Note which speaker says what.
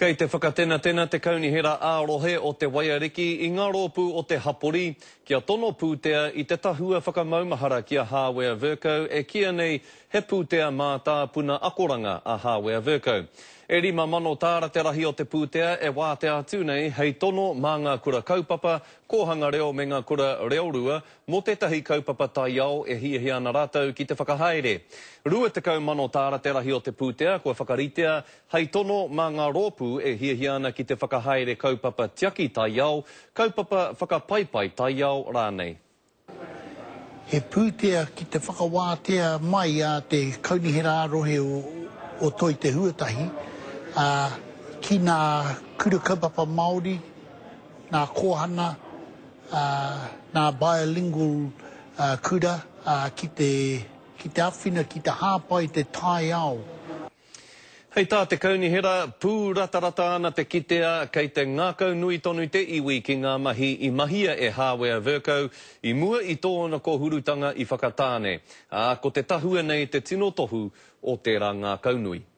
Speaker 1: Kei te whakatenatena te Kaunihera ā-Rohe o Te Waiariki i ngā rōpū o te hapori kia tono pūtea i te tahua whakamaumahara ki a Hāwea Vercoe e kīia nei he pūtea mātāpuna akoranga a Hāwea Vercoe. E 5,000 tāra te rahi o te pūtea e wātea atu nei hei tono mā ngā kura kaupapa, kōhanga reo me ngā kura reorua mō tētahi kaupapa taiao e hiahia ana rātou ki te whakahaere. 20,000 tāra te rahi o te pūtea kua whakaritea hei tono mā ngā rōpū e hiahia ana ki te whakahaere kaupapa tiaki taiao, kaupapa whakapaipai taiao rānei.
Speaker 2: He pūtea ki te whakawātea mai a te Kaunihera ā-Rohe o Toi Te Huatahi ki ngā kura kaupapa Māori, ngā kōhanga, ngā bilingual kura ki te ki te awhina, ki te hāpai te taiao.
Speaker 1: Hei tā te kaunihera, pūratarata ana te kitea kei te ngākau nui tonu te iwi ki ngā mahi i mahia e Hāwea Vercoe i mua i tōna kōhurutanga i Whakatāne, ā, ko te tahua nei te tino tohu o tērā ngākaunui.